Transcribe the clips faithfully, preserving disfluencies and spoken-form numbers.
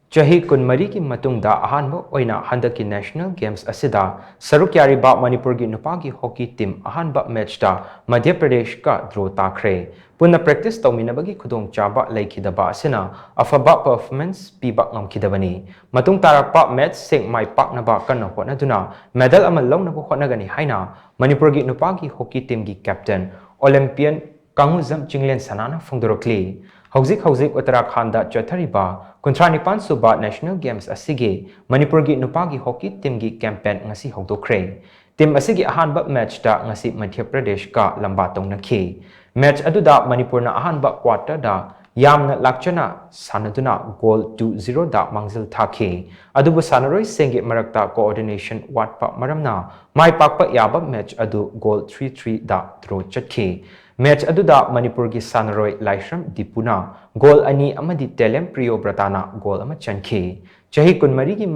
ꯆꯍꯤ ꯀꯨꯟꯃꯔꯤꯒꯤ ꯃꯇꯨꯡꯗ ꯑꯍꯥꯟꯕ ꯑꯣꯏꯅ ꯍꯟꯗꯛꯀꯤ National Games ꯑꯁꯤꯗ ꯁꯔꯨꯛ ꯌꯥꯔꯤꯕ ꯃꯅꯤꯄꯨꯔꯒꯤ ꯅꯨꯄꯥꯒꯤ ꯍꯣꯀꯤ ꯇꯤꯝ ꯑꯍꯥꯟꯕ ꯃꯦꯠꯆꯇ ꯃꯙ꯭ꯌ ꯄ꯭ꯔꯗꯦꯁꯀ ꯗ꯭ꯔꯣ ꯇꯥꯈ꯭ꯔꯦ꯫ ꯄꯨꯟꯅ ꯄ꯭ꯔꯦꯛꯇꯤꯁ ꯇꯧꯃꯤꯟꯅꯕꯒꯤ ꯈꯨꯗꯣꯡꯆꯥꯕ ꯂꯩꯈꯤꯗꯕ ꯑꯁꯤꯅ ꯑꯐꯕ ꯄꯔꯐꯣꯔꯃꯦꯟꯁ ꯄꯤꯕ ꯉꯝꯈꯤꯗꯕꯅꯤ꯫ ꯃꯇꯨꯡ ꯇꯥꯔꯛꯄ ꯃꯦꯠꯆꯁꯤꯡ ꯃꯥꯏ ꯄꯥꯛꯅꯕ ꯀꯟꯅ ꯍꯣꯠꯅꯗꯨꯅ ꯃꯦꯗꯜ ꯑꯃ ꯂꯧꯅꯕ ꯍꯣꯠꯅꯒꯅꯤ ꯍꯥꯏꯅ ꯃꯅꯤꯄꯨꯔꯒꯤ ꯅꯨꯄꯥꯒꯤ ꯍꯣꯀꯤ ꯇꯤꯝꯒꯤ ꯀꯦꯞꯇꯦꯟ, ꯑꯣꯂꯦꯝꯄꯤꯌꯟ ꯀꯥꯡꯉꯨꯖꯝ ꯆꯤꯡꯂꯦꯟ ꯁꯅꯥꯅ ꯐꯣꯡꯗꯣꯔꯛꯂꯤ꯫ ꯍꯧꯖꯤꯛ ꯍꯧꯖꯤꯛ ꯎꯠꯇꯔꯥꯈꯥꯟꯗ ꯆꯠꯊꯔꯤꯕ ꯀꯨꯟꯊ꯭ꯔꯥ ꯅꯤꯄꯥꯟ ꯁꯨꯕ National Games ꯑꯁꯤꯒꯤ ꯃꯅꯤꯄꯨꯔꯒꯤ ꯅꯨꯄꯥꯒꯤ ꯍꯣꯀꯤ ꯇꯤꯝꯒꯤ ꯀꯦꯝꯄꯦꯟ ꯉꯁꯤ ꯍꯧꯗꯣꯛꯈ꯭ꯔꯦ꯫ ꯇꯤꯝ ꯑꯁꯤꯒꯤ ꯑꯍꯥꯟꯕ ꯃꯦꯠꯆꯇ ꯉꯁꯤ ꯃꯙ꯭ꯌ ꯄ꯭ꯔꯗꯦꯁꯀ ꯂꯝꯕꯥ ꯇꯧꯅꯈꯤ꯫ ꯃꯦꯠꯆ ꯑꯗꯨꯗ ꯃꯅꯤꯄꯨꯔꯅ ꯑꯍꯥꯟꯕ ꯀ꯭ꯋꯥꯇꯔꯗ ꯌꯥꯝꯅ ꯂꯥꯛꯆꯅ ꯁꯥꯟꯅꯗꯨꯅ ꯒꯣꯜ ꯇꯨ ꯖꯤꯔꯣꯗ ꯃꯥꯡꯖꯤꯜ ꯊꯥꯈꯤ꯫ ꯑꯗꯨꯕꯨ ꯁꯥꯟꯅꯔꯣꯏꯁꯤꯡꯒꯤ ꯃꯔꯛꯇ ꯀꯣꯑꯣꯔꯗꯤꯅꯦꯁꯟ ꯋꯥꯠꯄ ꯃꯔꯝꯅ ꯃꯥꯏ ꯄꯥꯛꯄ ꯌꯥꯕ ꯃꯦꯠꯆ ꯑꯗꯨ ꯒꯣꯜ ꯊ꯭ꯔꯤ ꯊ꯭ꯔꯤꯗ ꯗ꯭ꯔꯣ ꯆꯠꯈꯤ꯫ ꯃꯦꯠꯆ ꯑꯗꯨꯗ ꯃꯅꯤꯄꯨꯔꯒꯤ ꯁꯥꯟꯅꯔꯣꯏ ꯂꯥꯏꯁ꯭ꯔꯝ ꯗꯤꯄꯨꯅ ꯒꯣꯜ ꯑꯅꯤ ꯑꯃꯗꯤ ꯇꯦꯂꯦꯝ ꯄ꯭ꯔꯤꯌꯣꯕ꯭ꯔꯇꯥꯅ ꯒꯣꯜ ꯑꯃ ꯆꯟꯈꯤ꯫ ꯆꯍꯤ ꯀꯨꯟꯃꯔꯤꯒꯤ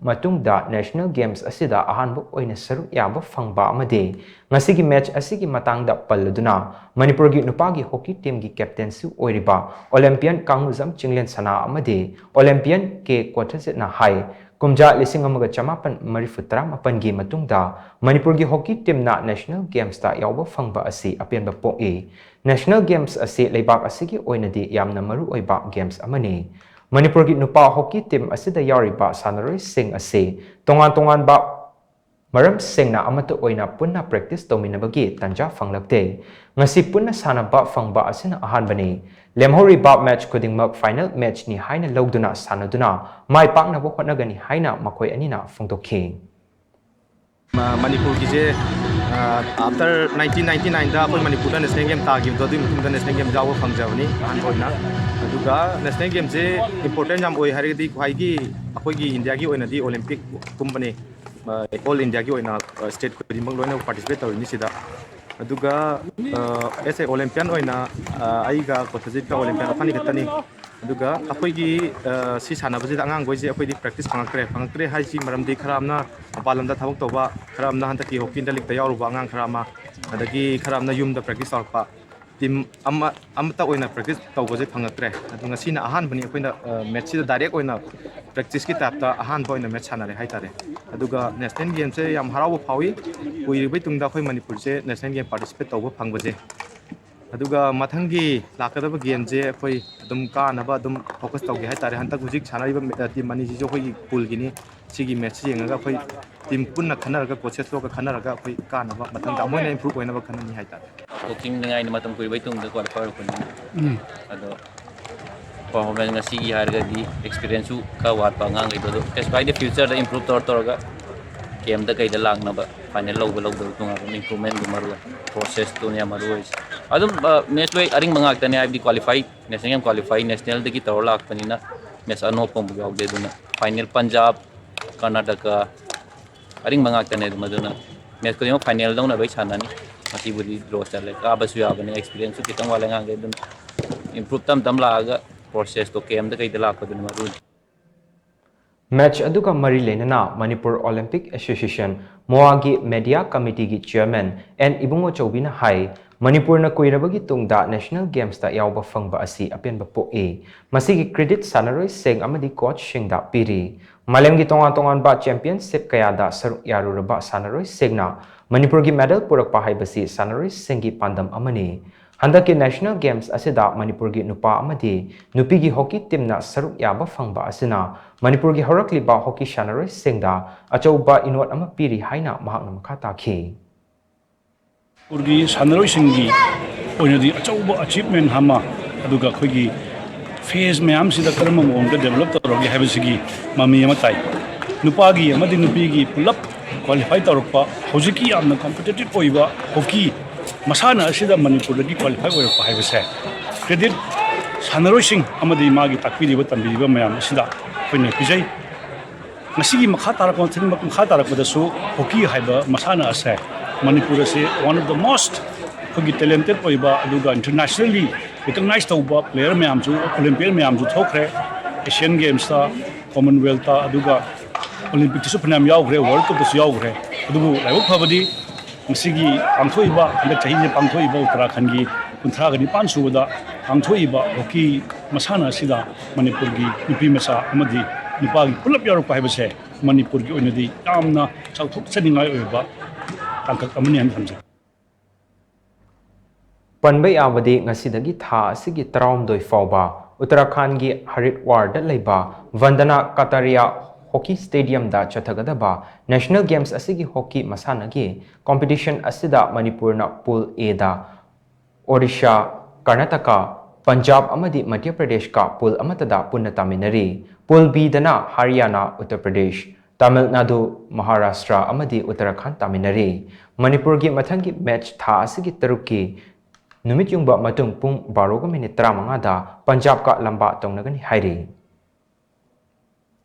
ꯃꯇꯨꯡꯗ National Games ꯑꯁꯤꯗ ꯑꯍꯥꯟꯕ ꯑꯣꯏꯅ ꯁꯔꯨꯛ ꯌꯥꯕ ꯐꯪꯕ ꯑꯃꯗꯤ ꯉꯁꯤꯒꯤ ꯃꯦꯠꯆ ꯑꯁꯤꯒꯤ ꯃꯇꯥꯡꯗ ꯄꯜꯂꯗꯨꯅ ꯃꯅꯤꯄꯨꯔꯒꯤ ꯅꯨꯄꯥꯒꯤ ꯍꯣꯀꯤ ꯇꯤꯝꯒꯤ ꯀꯦꯞꯇꯦꯟꯁꯨ ꯑꯣꯏꯔꯤꯕ ꯑꯣꯂꯦꯝꯄꯤꯌꯟ ꯀꯥꯡꯉꯨꯖꯝ ꯆꯤꯡꯂꯦꯟ ꯁꯅꯥ ꯑꯃꯗꯤ ꯑꯣꯂꯦꯝꯄꯤꯌꯟ ꯀꯦ ꯀꯣꯊꯖꯤꯠꯅ ꯍꯥꯏ, ꯀꯨꯝꯖꯥ ꯂꯤꯁꯤꯡ ꯑꯃꯒ ꯆꯃꯥꯄꯟ ꯃꯔꯤꯐꯨ ꯇꯔꯥꯃꯥꯄꯟꯒꯤ ꯃꯇꯨꯡꯗ ꯃꯅꯤꯄꯨꯔꯒꯤ ꯍꯣꯀꯤ ꯇꯤꯝꯅ National Gamesꯇ ꯌꯥꯎꯕ ꯐꯪꯕ ꯑꯁꯤ ꯑꯄꯦꯟꯕ ꯄꯣꯛꯏ꯫ National Games ꯑꯁꯤ ꯂꯩꯕꯥꯛ ꯑꯁꯤꯒꯤ ꯑꯣꯏꯅꯗꯤ ꯌꯥꯝꯅ ꯃꯔꯨ ꯑꯣꯏꯕ ꯒꯦꯝꯁ ꯑꯃꯅꯤ꯫ ꯃꯅꯤꯄꯨꯔꯒꯤ ꯅꯨꯄꯥ ꯍꯣꯀꯤ ꯇꯤꯝ ꯑꯁꯤꯗ ꯌꯥꯎꯔꯤꯕ ꯁꯥꯟꯅꯔꯣꯏꯁꯤꯡ ꯑꯁꯤ ꯇꯣꯉꯥꯟ ꯇꯣꯉꯥꯟꯕ ꯃꯔꯝꯁꯤꯡꯅ ꯑꯃꯠꯇ ꯑꯣꯏꯅ ꯄꯨꯟꯅ ꯄ꯭ꯔꯦꯛꯇꯤꯁ ꯇꯧꯃꯤꯟꯅꯕꯒꯤ ꯇꯥꯟꯖꯥ ꯐꯪꯂꯛꯇꯦ꯫ ꯉꯁꯤ ꯄꯨꯟꯅ ꯁꯥꯟꯅꯕ ꯐꯪꯕ ꯑꯁꯤꯅ ꯑꯍꯥꯟꯕꯅꯤ꯫ ꯂꯦꯝꯍꯧꯔꯤꯕ ꯃꯦꯠꯆ ꯈꯨꯗꯤꯡꯃꯛ ꯐꯥꯏꯅꯦꯜ ꯃꯦꯠꯆꯅꯤ ꯍꯥꯏꯅ ꯂꯧꯗꯨꯅ ꯁꯥꯟꯅꯗꯨꯅ ꯃꯥꯏ ꯄꯥꯛꯅꯕ ꯍꯣꯠꯅꯒꯅꯤ ꯍꯥꯏꯅ ꯃꯈꯣꯏ ꯑꯅꯤꯅ ꯐꯣꯡꯗꯣꯛꯈꯤ꯫ ꯃ-, ꯃꯅꯤꯄꯨꯔꯒꯤꯁꯦ, ꯑ, after nineteen ninety nineꯗ ꯑꯩꯈꯣꯏ ꯃꯅꯤꯄꯨꯔꯗ National Game ꯇꯥꯈꯤꯕꯗꯣ, ꯑꯗꯨꯒꯤ ꯃꯇꯨꯡꯗ National Game ꯌꯥꯎꯕ ꯐꯪꯖꯕꯅꯤ ꯑꯍꯥꯟꯕ ꯑꯣꯏꯅ꯫ ꯑꯗꯨꯒ National Gameꯁꯦ important ꯌꯥꯝ ꯑꯣꯏ ꯍꯥꯏꯔꯒꯗꯤ ꯈ꯭ꯋꯥꯏꯒꯤ ꯑꯩꯈꯣꯏꯒꯤ ꯏꯟꯗꯤꯌꯥꯒꯤ ꯑꯣꯏꯅꯗꯤ Olympicꯀꯨꯝꯕꯅꯤ꯫ ꯑ, all Indiaꯒꯤ ꯑꯣꯏꯅ, ꯑ, state ꯈꯨꯗꯤꯡꯃꯛ ꯂꯣꯏꯅ participate ꯇꯧꯔꯤꯅꯤ ꯁꯤꯗ꯫ ꯑꯗꯨꯒ, ꯑ, as a Olympian ꯑꯣꯏꯅ, ꯑ, ꯑꯩꯒ ꯀꯣꯊꯖꯤꯠꯀ Olympian ꯑꯩꯈꯣꯏꯅꯤ ꯈꯛꯇꯅꯤ꯫ ꯑꯗꯨꯒ ꯑꯩꯈꯣꯏꯒꯤ, ꯑ, ꯁꯤ ꯁꯥꯟꯅꯕꯁꯤꯗ ꯑꯉꯥꯡꯈꯣꯏꯁꯦ ꯑꯩꯈꯣꯏꯗꯤ practice ꯐꯪꯉꯛꯇ꯭ꯔꯦ꯫ ꯐꯪꯉꯛꯇ꯭ꯔꯦ ꯍꯥꯏꯁꯤ ꯃꯔꯝꯗꯤ ꯈꯔ ꯑꯃꯅ ꯃꯄꯥꯟ ꯂꯝꯗ ꯊꯕꯛ ꯇꯧꯕ, ꯈꯔ ꯑꯃꯅ ꯍꯟꯗꯛꯀꯤ hockey inter leagueꯇ ꯌꯥꯎꯔꯨꯕ ꯑꯉꯥꯡ ꯈꯔ ꯑꯃ, ꯑꯗꯒꯤ ꯈꯔ ꯑꯃꯅ ꯌꯨꯝꯗ practice ꯇꯧꯔꯛꯄ꯫ ꯇꯤꯝ ꯑꯃ ꯑꯃꯠꯇ ꯑꯣꯏꯅ ꯄ꯭ꯔꯦꯛꯇꯤꯁ ꯇꯧꯕꯁꯦ ꯐꯪꯉꯛꯇ꯭ꯔꯦ꯫ ꯑꯗꯨ ꯉꯁꯤꯅ ꯑꯍꯥꯟꯕꯅꯤ ꯑꯩꯈꯣꯏꯅ ꯃꯦꯠꯁꯁꯤꯗ ꯗꯥꯏꯔꯦꯛ ꯑꯣꯏꯅ ꯄ꯭ꯔꯦꯛꯇꯤꯁꯀꯤ ꯇꯥꯏꯞꯇ ꯑꯍꯥꯟꯕ ꯑꯣꯏꯅ ꯃꯦꯠꯁ ꯁꯥꯟꯅꯔꯦ ꯍꯥꯏꯇꯥꯔꯦ꯫ ꯑꯗꯨꯒ ꯅꯦꯁꯅꯦꯜ ꯒꯦꯝꯁꯦ ꯌꯥꯝ ꯍꯔꯥꯎꯕ ꯐꯥꯎꯏ꯫ ꯀꯨꯏꯔꯕꯩ ꯇꯨꯡꯗ ꯑꯩꯈꯣꯏ ꯃꯅꯤꯄꯨꯔꯁꯦ ꯅꯦꯁꯅꯦꯜ ꯒꯦꯝ ꯄꯥꯔꯇꯤꯁꯤꯄꯦꯠ ꯇꯧꯕ ꯐꯪꯕꯁꯦ꯫ ꯑꯗꯨꯒ ꯃꯊꯪꯒꯤ ꯂꯥꯛꯀꯗꯕ ꯒꯦꯝꯁꯦ ꯑꯩꯈꯣꯏ ꯑꯗꯨꯝ ꯀꯥꯅꯕ ꯑꯗꯨꯝ ꯐꯣꯀꯁ ꯇꯧꯒꯦ ꯍꯥꯏꯇꯥꯔꯦ꯫ ꯍꯟꯗꯛ ꯍꯧꯖꯤꯛ ꯁꯥꯟꯅꯔꯤꯕ ꯇꯤꯝ ꯑꯅꯤꯁꯤꯁꯨ ꯑꯩꯈꯣꯏꯒꯤ ꯄꯨꯜꯒꯤꯅꯤ꯫ ꯁꯤꯒꯤ ꯃꯦꯠꯁꯁꯤ ꯌꯦꯡꯉꯒ ꯑꯩꯈꯣꯏ ꯇꯤꯝ ꯄꯨꯟꯅ ꯈꯟꯅꯔꯒ, ꯀꯣꯆꯦꯁ ꯂꯣꯛꯀ ꯈꯟꯅꯔꯒ ꯑꯩꯈꯣꯏ ꯀꯥꯅꯕ ꯃꯊꯪꯗ ꯑꯃꯨꯛ ꯍꯦꯟꯅ ꯏꯝꯄ꯭ꯔꯨꯞ ꯑꯣꯏꯅꯕ ꯈꯟꯅꯅꯤ ꯍꯥꯏꯇꯥꯔꯦ꯫ ꯀꯣꯆꯤꯡ ꯅꯤꯡꯉꯥꯏꯅ ꯃꯇꯝ ꯀꯨꯏꯕꯩ ꯇꯨꯡꯗ ꯀ꯭ꯋꯥꯂꯤꯐꯥꯏ ꯑꯣꯏꯔꯛꯄꯅꯤꯅ꯫ ꯑꯗꯣ ꯄꯔꯐꯣꯔꯃꯦꯟꯁ ꯉꯁꯤꯒꯤ ꯍꯥꯏꯔꯒꯗꯤ ꯑꯦꯛꯁꯄꯤꯔꯤꯌꯦꯟꯁꯁꯨ ꯈꯔ ꯋꯥꯠꯄ ꯑꯉꯥꯡꯈꯩꯗꯣ, ꯑꯗꯣ ꯀꯩꯁꯨ ꯀꯥꯏꯗꯦ, ꯐ꯭ꯌꯨꯆꯔꯗ ꯏꯝꯄ꯭ꯔꯨꯞ ꯇꯧꯔ ꯇꯧꯔꯒ ꯒꯦꯝꯗ ꯀꯩꯗ ꯂꯥꯛꯅꯕ, ꯐꯥꯏꯅꯦꯜ ꯂꯧꯕ ꯂꯧꯗꯕ ꯇꯣꯉꯥꯟꯕ, ꯏꯝꯄ꯭ꯔꯨꯞꯃꯦꯟꯗꯨ ꯃꯔꯨ ꯑꯣꯏ, ꯄ꯭ꯔꯣꯁꯦꯁꯇꯨꯅꯦ ꯃꯔꯨ ꯑꯣꯏꯁꯦ꯫ ꯑꯗꯨꯝ ꯃꯦꯠꯁ ꯂꯣꯏ ꯑꯔꯤꯡꯕ ꯉꯥꯛꯇꯅꯦ, ꯍꯥꯏꯕꯗꯤ ꯀ꯭ꯋꯥꯂꯤꯐꯥꯏ, ꯅꯦꯁꯅꯦꯜ ꯒꯦꯝ ꯀ꯭ꯋꯥꯂꯤꯐꯥꯏ, ꯅꯦꯁꯅꯦꯜꯗꯒꯤ ꯇꯧꯔ ꯂꯥꯛꯄꯅꯤꯅ ꯃꯦꯠꯁ ꯑꯅꯣꯞꯄ ꯑꯃꯐꯥꯎ ꯌꯥꯎꯗꯦ꯫ ꯑꯗꯨꯅ ꯐꯥꯏꯅꯦꯜ ꯄꯟꯖꯥꯕ, ꯀꯔꯅꯥꯇꯀꯥ, ꯑꯔꯤꯡꯕ ꯉꯥꯛꯇꯅꯦ꯫ ꯑꯗꯨꯝ ꯑꯗꯨꯅ ꯃꯦꯠꯁ ꯈꯨꯗꯤꯡꯃꯛ ꯐꯥꯏꯅꯦꯜꯗꯧꯅ ꯂꯣꯏ ꯁꯥꯟꯅꯅꯤ꯫ ꯉꯁꯤꯕꯨꯗꯤ ꯗ꯭ꯔꯣ ꯆꯠꯂꯦ, ꯀꯥꯕꯁꯨ ꯌꯥꯕꯅꯤ, ꯑꯦꯛꯁꯄꯤꯔꯤꯌꯦꯟꯁꯁꯨ ꯈꯤꯇꯪ ꯋꯥꯠꯂꯦ ꯑꯉꯥꯡꯈꯩ꯫ ꯑꯗꯨꯅ ꯏꯝꯄ꯭ꯔꯨꯞ ꯇꯝ ꯇꯝ ꯂꯥꯛꯑꯒ ꯄ꯭ꯔꯣꯁꯦꯁꯇꯣ ꯀꯦꯝꯗ ꯀꯩꯗ ꯂꯥꯛꯄꯗꯨꯅ ꯃꯔꯨꯅꯤ꯫ ꯃꯦꯠꯆ ꯑꯗꯨꯒ ꯃꯔꯤ ꯂꯩꯅꯅ ꯃꯅꯤꯄꯨꯔ ꯑꯣꯂꯤꯝꯄꯤꯛ ꯑꯦꯁꯣꯁꯤꯌꯦꯁꯟ, ꯃꯣꯋꯥꯒꯤ ꯃꯦꯗꯤꯌꯥ ꯀꯃꯤꯇꯤꯒꯤ ꯆꯤꯌꯔꯃꯦꯟ ꯑꯦꯟ ꯏꯕꯨꯡꯉꯣ ꯆꯧꯕꯤꯅ ꯍꯥꯏ, ꯃꯅꯤꯄꯨꯔꯅ ꯀꯨꯏꯔꯕꯒꯤ ꯇꯨꯡꯗ ꯅꯦꯁꯅꯦꯜ ꯒꯦꯝꯁꯇ ꯌꯥꯎꯕ ꯐꯪꯕ ꯑꯁꯤ ꯑꯄꯦꯟꯕ ꯄꯣꯛꯏ꯫ ꯃꯁꯤꯒꯤ ꯀ꯭ꯔꯦꯗꯤꯠ ꯁꯥꯟꯅꯔꯣꯏꯁꯤꯡ ꯑꯃꯗꯤ ꯀꯣꯆꯁꯤꯡꯗ ꯄꯤꯔꯤ꯫ ꯃꯥꯂꯦꯝꯒꯤ ꯇꯣꯉꯥꯟ ꯇꯣꯉꯥꯟꯕ ꯆꯦꯝꯄꯤꯌꯟꯁꯤꯞ ꯀꯌꯥꯗ ꯁꯔꯨꯛ ꯌꯥꯔꯨꯔꯕ ꯁꯥꯟꯅꯔꯣꯏꯁꯤꯡꯅ ꯃꯅꯤꯄꯨꯔꯒꯤ ꯃꯦꯗꯜ ꯄꯨꯔꯛꯄ ꯍꯥꯏꯕꯁꯤ ꯁꯥꯟꯅꯔꯣꯏꯁꯤꯡꯒꯤ ꯄꯥꯟꯗꯝ ꯑꯃꯅꯤ꯫ ꯍꯟꯗꯛꯀꯤ ꯅꯦꯁꯅꯦꯜ ꯒꯦꯝꯁ ꯑꯁꯤꯗ ꯃꯅꯤꯄꯨꯔꯒꯤ ꯅꯨꯄꯥ ꯑꯃꯗꯤ ꯅꯨꯄꯤꯒꯤ ꯍꯣꯀꯤ ꯇꯤꯝꯅ ꯁꯔꯨꯛ ꯌꯥꯕ ꯐꯪꯕ ꯑꯁꯤꯅ ꯃꯅꯤꯄꯨꯔꯒꯤ ꯍꯧꯔꯛꯂꯤꯕ ꯍꯣꯀꯤ ꯁꯥꯟꯅꯔꯣꯏꯁꯤꯡꯗ ꯑꯆꯧꯕ ꯏꯅꯣꯠ ꯑꯃ ꯄꯤꯔꯤ ꯍꯥꯏꯅ ꯃꯍꯥꯛꯅ ꯃꯈꯥ ꯇꯥꯈꯤ꯫ ꯃꯅꯤꯄꯨꯔꯒꯤ ꯁꯥꯟꯅꯔꯣꯏꯁꯤꯡꯒꯤ ꯑꯣꯏꯅꯗꯤ ꯑꯆꯧꯕ ꯑꯆꯤꯞꯃꯦꯟ ꯑꯃ, ꯑꯗꯨꯒ ꯑꯩꯈꯣꯏꯒꯤ ꯐꯦꯁ ꯃꯌꯥꯝꯁꯤꯗ ꯀꯔꯝꯕ ꯃꯑꯣꯡꯗ ꯗꯦꯕꯂꯞ ꯇꯧꯔꯒꯦ ꯍꯥꯏꯕꯁꯤꯒꯤ ꯃꯃꯤ ꯑꯃ ꯇꯥꯏ꯫ ꯅꯨꯄꯥꯒꯤ ꯑꯃꯗꯤ ꯅꯨꯄꯤꯒꯤ ꯄꯨꯂꯞ ꯀ꯭ꯋꯥꯂꯤꯐꯥꯏ ꯇꯧꯔꯛꯄ, ꯍꯧꯖꯤꯛꯀꯤ ꯌꯥꯝꯅ ꯀꯝꯄꯤꯇꯤꯇꯤꯞ ꯑꯣꯏꯕ ꯍꯣꯀꯤ ꯃꯁꯥꯟꯅ ꯑꯁꯤꯗ ꯃꯅꯤꯄꯨꯔꯗꯒꯤ ꯀ꯭ꯋꯥꯂꯤꯐꯥꯏ ꯑꯣꯏꯔꯛꯄ ꯍꯥꯏꯕꯁꯦ ꯀ꯭ꯔꯦꯗꯤꯠ ꯁꯥꯟꯅꯔꯣꯏꯁꯤꯡ ꯑꯃꯗꯤ ꯃꯥꯒꯤ ꯇꯥꯛꯄꯤꯔꯤꯕ ꯇꯝꯕꯤꯔꯤꯕ ꯃꯌꯥꯝ ꯑꯁꯤꯗ ꯑꯩꯈꯣꯏꯅ ꯄꯤꯖꯩ꯫ ꯃꯁꯤꯒꯤ ꯃꯈꯥ ꯇꯥꯔꯛꯄ, ꯃꯈꯥ ꯇꯥꯔꯛꯄꯗꯁꯨ ꯍꯣꯀꯤ ꯍꯥꯏꯕ ꯃꯁꯥꯟꯅ ꯑꯁꯦ ꯃꯅꯤꯄꯨꯔ ꯑꯁꯤ one of the most ꯑꯩꯈꯣꯏꯒꯤ ꯇꯦꯂꯦꯟꯇꯦꯠ ꯑꯣꯏꯕ, ꯑꯗꯨꯒ ꯏꯟꯇꯔꯅꯦꯁꯅꯦꯜꯂꯤ ꯔꯤꯀꯛꯅꯥꯏꯁ ꯇꯧꯕ ꯄ꯭ꯂꯦꯌꯔ ꯃꯌꯥꯝꯁꯨ, ꯑꯣꯂꯤꯝꯄꯤꯌꯟ ꯃꯌꯥꯝꯁꯨ ꯊꯣꯛꯈ꯭ꯔꯦ꯫ ꯑꯦꯁꯤꯌꯥꯟ ꯒꯦꯝꯁꯇ, ꯀꯣꯃꯟꯋꯦꯜꯇ, ꯑꯗꯨꯒ ꯑꯣꯂꯤꯝꯄꯤꯛꯇꯁꯨ ꯐꯅꯌꯥꯝ ꯌꯥꯎꯈ꯭ꯔꯦ, ꯋꯥꯔꯜ ꯀꯞꯇꯁꯨ ꯌꯥꯎꯈ꯭ꯔꯦ꯫ ꯑꯗꯨꯕꯨ ꯂꯥꯏꯕꯛ ꯐꯕꯗꯤ ꯃꯁꯤꯒꯤ ꯄꯥꯡꯊꯣꯛꯏꯕ, ꯍꯟꯗꯛ ꯆꯍꯤꯁꯦ ꯄꯥꯡꯊꯣꯛꯏꯕ ꯎꯠꯇꯔꯥꯈꯟꯒꯤ ꯀꯨꯟꯊ꯭ꯔꯥꯒ ꯅꯤꯄꯥꯟ ꯁꯨꯕꯗ ꯄꯥꯡꯊꯣꯛꯏꯕ ꯍꯣꯀꯤ ꯃꯁꯥꯟꯅ ꯑꯁꯤꯗ ꯃꯅꯤꯄꯨꯔꯒꯤ ꯅꯨꯄꯤ ꯃꯆꯥ ꯑꯃꯗꯤ ꯅꯨꯄꯥꯒꯤ ꯄꯨꯂꯞ ꯌꯥꯎꯔꯛꯄ ꯍꯥꯏꯕꯁꯦ ꯃꯅꯤꯄꯨꯔꯒꯤ ꯑꯣꯏꯅꯗꯤ ꯌꯥꯝꯅ ꯆꯥꯎꯊꯣꯛꯆꯅꯤꯡꯉꯥꯏ ꯑꯣꯏꯕ ꯇꯥꯡꯀꯛ ꯑꯃꯅꯤ ꯍꯥꯏꯅ ꯊꯝꯖꯒꯦ꯫ ꯄꯟꯕ ꯌꯥꯕꯗꯤ, ꯉꯁꯤꯗꯒꯤ ꯊꯥ ꯑꯁꯤꯒꯤ ꯇꯔꯥꯍꯨꯝꯗꯣꯏ ꯐꯥꯎꯕ ꯎꯠꯇꯔꯥꯈꯥꯟꯒꯤ ꯍꯔꯤꯗ꯭ꯋꯥꯔꯗ ꯂꯩꯕ ꯚꯟꯗꯅꯥ ꯀꯇꯥꯔꯤꯌꯥ ꯍꯣꯀꯤ ꯁ꯭ꯇꯦꯗꯤꯌꯝꯗ ꯆꯠꯊꯒꯗꯕ ꯅꯦꯁꯅꯦꯜ ꯒꯦꯝꯁ ꯑꯁꯤꯒꯤ ꯍꯣꯀꯤ ꯃꯁꯥꯟꯅꯒꯤ ꯀꯣꯝꯄꯤꯇꯤꯁꯟ ꯑꯁꯤꯗ ꯃꯅꯤꯄꯨꯔꯅ ꯄꯨꯜ ꯑꯦꯗ ꯑꯣꯔꯤꯁꯥ, ꯀꯔꯅꯥꯇꯀꯥ, ꯄꯟꯖꯥꯕ ꯑꯃꯗꯤ ꯃꯙ꯭ꯌ ꯄ꯭ꯔꯗꯦꯁꯀ ꯄꯨꯜ ꯑꯃꯠꯇꯗ ꯄꯨꯟꯅ ꯇꯥꯃꯤꯟꯅꯔꯤ꯫ ꯄꯨꯜ ꯕꯤꯗꯅ ꯍꯔꯤꯌꯥꯅꯥ, ꯎꯠꯇꯔ ꯄ꯭ꯔꯗꯦꯁ, ꯇꯥꯃꯤꯜ ꯅꯥꯗꯨ, ꯃꯍꯥꯔꯥꯁꯇ꯭ꯔ ꯑꯃꯗꯤ ꯎꯠꯇꯔꯥꯈꯟꯗ ꯇꯥꯃꯤꯟꯅꯔꯤ꯫ ꯃꯅꯤꯄꯨꯔꯒꯤ ꯃꯊꯪꯒꯤ ꯃꯦꯆ ꯊꯥ ꯑꯁꯤꯒꯤ ꯇꯔꯨꯛꯀꯤ ꯅꯨꯃꯤꯠ ꯌꯨꯡꯕ ꯃꯇꯨꯡ ꯄꯨꯡ ꯕꯥꯔꯣꯒ ꯃꯤꯅꯤꯠ ꯇꯔꯥꯃꯉꯥꯗ ꯄꯟꯖꯥꯕꯀ ꯂꯝꯕꯥ ꯇꯧꯅꯒꯅꯤ ꯍꯥꯏꯔꯤ꯫